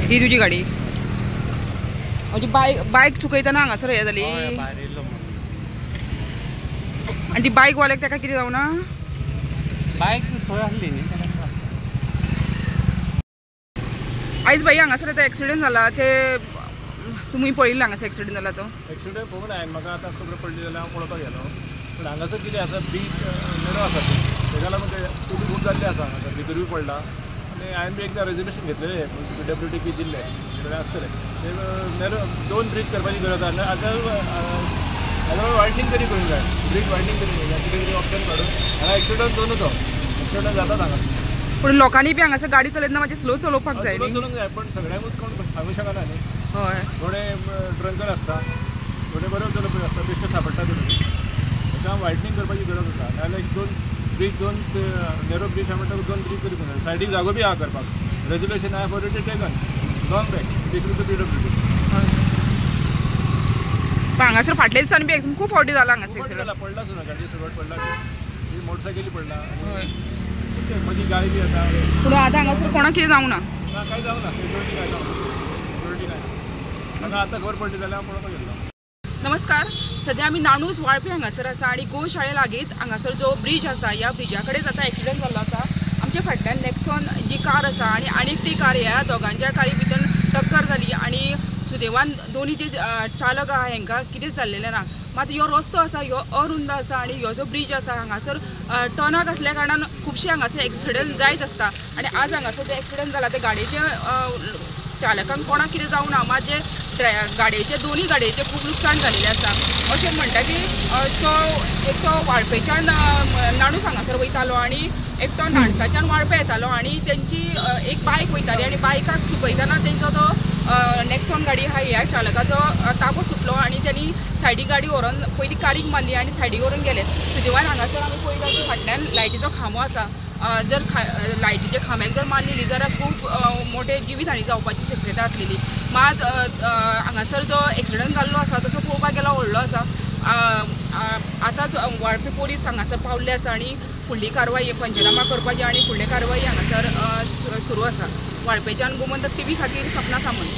ही तुजी गाडी म्हणजे बायक चुकयतना हांगासर हें जाली. आनी ती बायक वाल्याक ताका कितें जावना? बायक थंय आसली न्ही. आयज बाई हांगासर आतां एक्सिडंट जाला ते तुमी पळयल्लें हांगासर एक्सिडंट जाला तो? एक्सिडंट पळोवंक ना हांवें, म्हाका आतां खबर पडली जाल्यार हांव पळोवपाक गेलो. पूण हांगासर कितें आसा, ब्रीज नेरो आसा तेका लागून ते खूब जाल्ले आसा हांगासर, भितरूय पडला. आनी हांवें बी एकदां रेजोल्युशन घेतलेलें पी डब्ल्यू डी बी दिल्लें सगळें आसतलें. ते नेरो 2 ब्रीज करपाची गरज आसा. आतां हाजो वायडनींग तरी करूंक जाय, ब्रीज वायडनींग तरी करूंक जाय, कितें तरी ऑप्शन काडून. हांगा एक्सिडंट दोनूच हो एक्सिडंट जातात हांगासर. पूण लोकांनी बी हांगासर गाडी चलयतना मातशें स्लो चलोवपाक जाय. स्लो चलोवंक जाय, पण सगळ्यांकूच कोण सांगू शकना न्ही. हय, थोडे ड्रंकर आसता, थोडे बरे चलोवपी आसता, बेश्टे सापडटा तुमी. ताका वायडनींग करपाची गरज आसा. नाजाल्यार 2 ब्रीज, 2 नेरो ब्रीज आहा म्हणटा, 2 ब्रीज तरी करूंक जाय. सायडीक जागो बी आहा करपाक. Resolution I have already taken long back, this with P W D. पण हांगासर फाटल्या दिसांनी बी एक्सिडंट खूब फावटी जाला हांगासर. एक्सिडंट पडला सुद्दां, गाडी सगळं पडला, मोटरसायकली पडला, मदीं गाडी बी येता. पूण आतां हांगासर कोणाक कितें जावंक ना? ना, कांय जावंक ना, सिक्युरिटी कांय जावंक ना, सिक्युरिटी कांय ना. म्हाका आतां खबर पडली जाल्यार हांव पळोवपाक गेल्लो. नमस्कार, सद्या आमी नाणूस वाळपे हांगासर आसा आनी गोशाळे लागींच हांगासर जो ब्रीज आसा ह्या ब्रिजा कडेन आतां एक्सिडंट जाल्लो आसा. आमच्या फाटल्यान नेक्सॉन जी कार आसा आनी आनीक ती कार ह्या दोगांच्या कारी भितर टक्कर जाली आनी सुदैवान दोनी जे चालक आहा हेंकां कितेंच जाल्लेलें ना. मात ह्यो रस्तो आसा ह्यो अरुंद आसा आनी ह्यो जो ब्रीज आसा हांगासर टर्नाक आसल्या कारणान खुबशे हांगासर एक्सिडंट जायत आसता. आनी आज हांगासर जो एक्सिडंट जाला ते गाडयेचे चालकांक कोणाक कितें जावंक ना, मात जे गाडयेचे दोनूय गाडयेचें खूब लुकसाण जालेलें आसा. अशें म्हणटा की तो एकटो वाळपेच्यान नाणूस हांगासर वयतालो आनी एकटो नाणसाच्यान वाळपे येतालो आनी तेंची एक बायक वयताली आनी बायकाक चुकयतना तेंचो तो नेक्सॉन गाडी आहा ह्या चालकाचो ताबो सुटलो आनी त्यांनी सायडीक गाडी व्हरोन पयलीं कारीक मारली आनी सायडीक व्हरून गेले. सुदैवान हांगासर आमी पळयता की फाटल्यान लायटीचो खांबो आसा, जर लायटीच्या खांब्याक जर मारलेली जाल्यार खूब मोठे जिवीत हानी जावपाची शक्यता आसलेली. मात हांगासर जो एक्सिडंट जाल्लो आसा तसो पळोवपाक गेल्यार व्हडलो आसा. आतांच वाळपे पोलीस हांगासर पावल्ले आसा आनी फुडली कारवाय पंचनामा करपाची आनी फुडली कारवाय हांगासर सुरू आसा. वाळपेच्यान गोमंतक टीव्ही खातीर सपना सामंत.